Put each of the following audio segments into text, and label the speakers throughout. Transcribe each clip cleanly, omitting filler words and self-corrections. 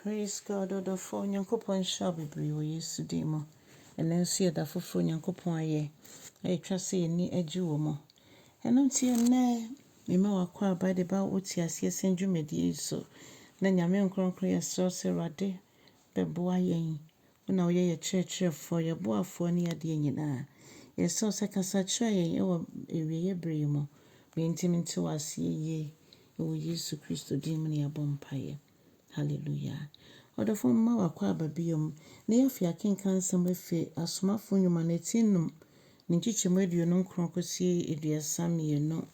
Speaker 1: Praise God ɔdɔfoɔ Onyankopɔn nhyira wo bebree wɔ Yesu din mu. Ɛnnɛ nso yɛ da foforɔ Onyankopɔn ayɛ a ɛtwa sɛ yɛn ani gye wɔ mu. Ɛno nti ɛnnɛ mema w'akwaaba de ba wo te aseɛ sɛn dwumadie yi so na Nyame nkronkron yɛsrɛ wo sɛ Awurade bɛboa yɛn. Wo na woyɛ yɛ kyerɛkyerɛfoɔ, yɛ boafoɔ ne adeɛ nyinaa. Yɛsrɛ wo sɛ kasa kyerɛ yɛn wɔ awieeɛ berɛ yi mu. Ma yɛntumi nte wo aseɛ yie wɔ Yesu Kristo din mu na yɛabɔ mpaeɛ. Hallelujah. Ɔdɔfo mma w'akwaaba biom na yɛafi akenkan nsɛm afi Asomafo Nnwuma no ti num ne nkyekyɛmu 29 kɔsi 32.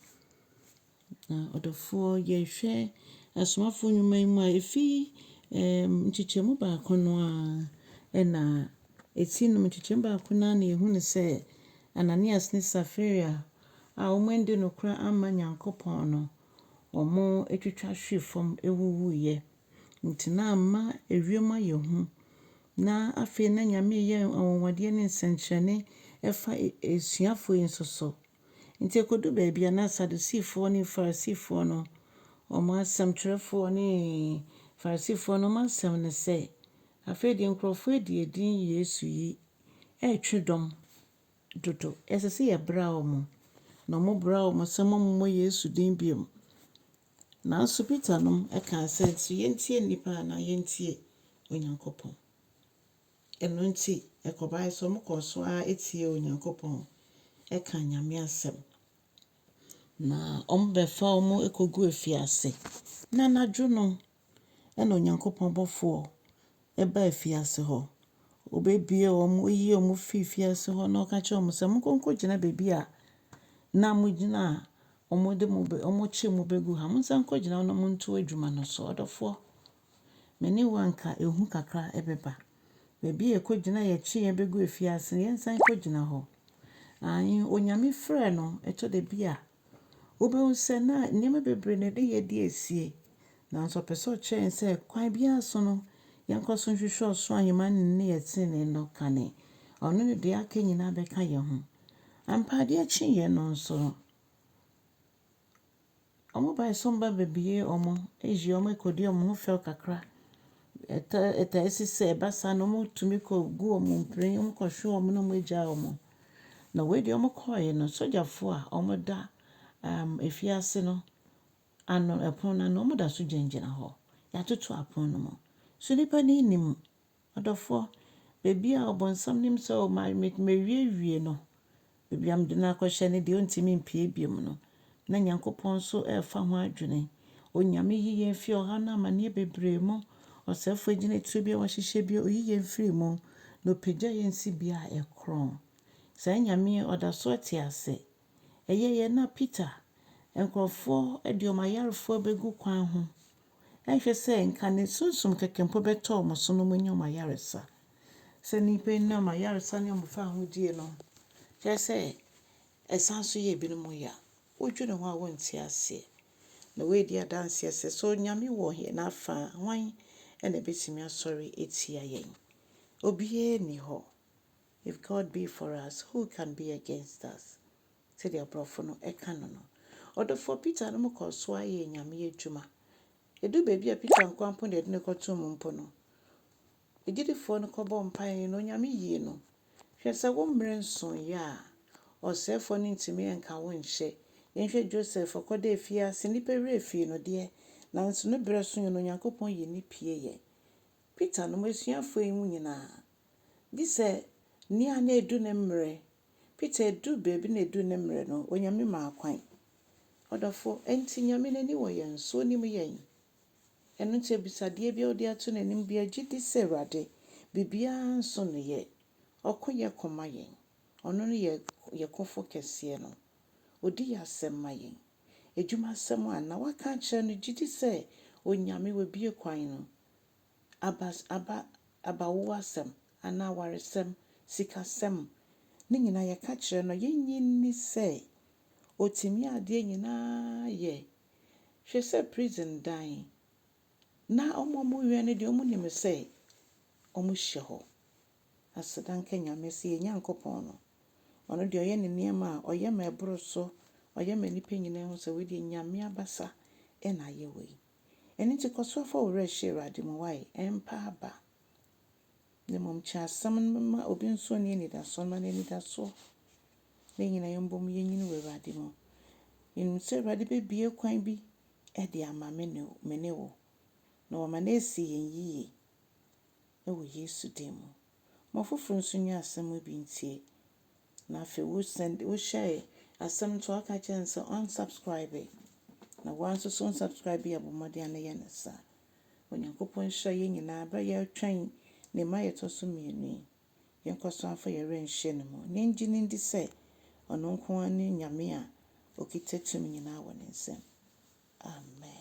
Speaker 1: Na ɔdɔfoɔ yɛhwɛ Asomafo Nnwuma yi mu a efi nkyekyɛmu baako no ara ɛna eti num nkyekyɛmu baako no ara na yɛhu no sɛ Ananias ne Safira a wɔn andi nokorɛ amma Nyankopɔn no, wɔatwitwa hwee fam wuwuiɛ. Nti na ama ewiem ayɛ hu. Na afei na Nyame reyɛ anwanwadeɛ ne nsɛnkyerɛnne ɛfa asuafoɔ yi nso so. Nti ekodu baabi a na Sadusifoɔ ne Farisifoɔ no, wɔn asɛmtwerɛfoɔ ne Farisifoɔ no wɔn asɛm ne sɛ, afei deɛ nkurɔfoɔ adi edin Yesu yi retwe dɔm dodo. Ɛsɛ sɛ yɛbra wɔn. Na wɔbra wɔn sɛ mommɔ Yesu din bio. Nanso Peter nom kaa sɛ, so yɛntie nnipa anaa yɛntie Onyankopɔn? Ɛno nti, ɛkɔbae sɛ wɔkɔɔ so ara tiee Onyankopɔn kaa Nyame asɛm. Na wɔbɛfa wɔn kɔguu afiase. Na anadwo no, ɛna Onyankopɔn bɔfoɔ baa afiase hɔ. Ɔbɛbuee wɔn, ɔyii wɔn firii afiase hɔ na ɔka kyerɛɛ wɔn sɛ, monkɔ nkɔgyina baabi a na mogyina a wɔde mo bɛ wɔkyee mo bɛguu ha. Monsan nkɔgyina hɔ na montoa adwuma no so. Ɔdɔfoɔ, Me ne wo anka ehu kakra bɛba. Baabi a yɛkɔgyina yɛkye yɛn bɛgu afiase no, yɛnsan nkɔgyina hɔ. Aane, Onyame frɛ no, ɛtɔ da bi a, wobɛhu sɛ na nneɛma bebree na ɛde yɛn di asie. Nanso ɔpɛ sɛ ɔkyerɛ yɛn sɛ kwan biara so no, yɛnkɔ so nhwehwɛ ɔsoro ahemman ne ne nneyɛɛ tenenee no kane. Ɔno ne deɛ aka nyinaa bɛka yɛn ho. Ampa adeɛ kyeeɛ no nso no, Wɔbae sɛ wɔba abɛbue wɔn, ayi wɔn akɔdi wɔn ho fɛw kakra. Ɛta ɛtaa si sɛ ɛba saa no wɔtumi kɔgu wɔn mprenu, wɔkɔhwe wɔn na wɔagyaa wɔn. Na wei deɛ wɔkɔeɛ no, sogyafoɔ a wɔda um, afiase no ano, ɛpono no ano, wɔda so gyinagyina hɔ. Yɛatoto apono no mu. So nnipa no nnim? Ɔdɔfoɔ, baabi a ɔbonsam nim sɛ o ma mawiewie no, baabi a mede no akɔhyɛ no deɛ ɔntumi mpue biom no, na Nyankopɔn nso refa ho adwene. Onyame yi yɛn fi ɔhaw ne amaneɛ bebree mu, ɔsɛefoɔ agyinatuo biara a wahyehyɛ biara ɔyi yɛn firi mu, na ɔpagya yɛn si bea a ɛkorɔn. Saa Nyame yi ɔda so te ase. Ɛyɛeɛ na Peter nkurɔfoɔ de wɔn ayarefoɔ bɛgu kwan ho Ɛnhwɛ sɛ nka ne sunsum kɛkɛ mpo bɛtɔ wɔn so na wɔanya wɔn ayaresa. Sɛ nnipa yi nam ayaresa ne wɔn fawohodie no, kyerɛ sɛ ɛsan nso yɛ ebinom ya. Wodwene ho a wonte aseɛ. Na wei di adanseɛ sɛ, sɛ Onyame wɔ yɛn afa a, hwan na ɛbɛtumi asɔre atia yɛn? Obiara nni hɔ. If God be for us, who can be against us? Sɛdeɛ aborɔfo no ka no no. Ɔdɔfoɔ Peter nom kɔɔ so ara yɛɛ Nyame adwuma. Ɛduu baabi a Peter nkoa mpo na yɛde no kɔtoo mu mpo no, agyidifoɔ no kɔbɔɔ mpaeɛ no Onyame yii no. Hwɛ sɛ wo mmerɛ nsoeɛ a, ɔsɛefoɔ no ntumi nka wo nhyɛ. Yɛnhwɛ Joseph, ɔkɔdaa afiase, nnipa werɛ fii no deɛ, nanso ne berɛ soeɛ no Onyankopɔn yii no pieeɛ. Peter nom asuafoɔ yi mu nyinaa, gye sɛ nea na ɛdu ne mmerɛ Peter eduu baabi na eduu ne mmerɛ no, Onyame maa kwan. Ɔdɔfo, ɛnti Nyame n'ani wɔ yɛn so, Onim yɛn. Ɛno nti abisadeɛ biara wode ato n'anim biara, gye di sɛ Awurade, biribiara nso no yɛ. Ɔko yɛ ko ma yɛn. Ɔno ne yɛ yɛ kofo kɛseɛ no. Odi yɛ asɛm ma yɛn. Adwuma asɛm a na waka akyerɛ no, gye di sɛ Onyame wabue kwan no. Aba aba abawo asɛm anaa awaresɛm, sikasɛm, ne nyinaa yɛka kyerɛ no, yɛnnye nni sɛ ɔtumi adeɛ nyinaa yɛ. Hwɛ sɛ prison dan na wɔn a wɔwɛn no deɛ wɔnim sɛ wɔhyɛ hɔ. Aseda nka Nyame sɛ yɛn Nyankopɔn no, ɔno deɛ ɔyɛ ne nneɛma a ɔyɛ ma ɛboro so, ɔyɛ ma nnipa nyinaa hu sɛ wei deɛ Nyame abasa na ayɛ wei. Ɛno nti kɔ so fa wo werɛ hyɛ Awurade mu wae, ɛmpa aba. Na mmom kyɛ asɛm no ma obi nso nni anidasoɔ no ma no anidasoɔ. Na yɛn nyinaa yɛmbom yɛnyini wɔ Awurade mu. Yɛnim sɛ Awurade bɛbue kwan bi de ama me ne wo. Na wama no asi yɛn yie wɔ Yesu din mu. Ma ɔfoforɔ nso nyɛ asɛm yi bi ntie. Na afei wo send wo share asɛm nso aka kyerɛ no sɛ unsubscribe. Na wo nso so unsubscribe a bɔ mmɔden a na yɛ no saa. Onyankopɔn nhyira yɛn nyinaa berɛ a yɛretwɛn ne mma yɛtɔ so mmienu yi. Yɛnkɔ so amfa yɛn werɛ nhyɛ no mu. Na yɛngye no ndi sɛ ɔno nko ara ne Nyame a ɔkita tumi nyinaa wɔ ne nsam. Amen.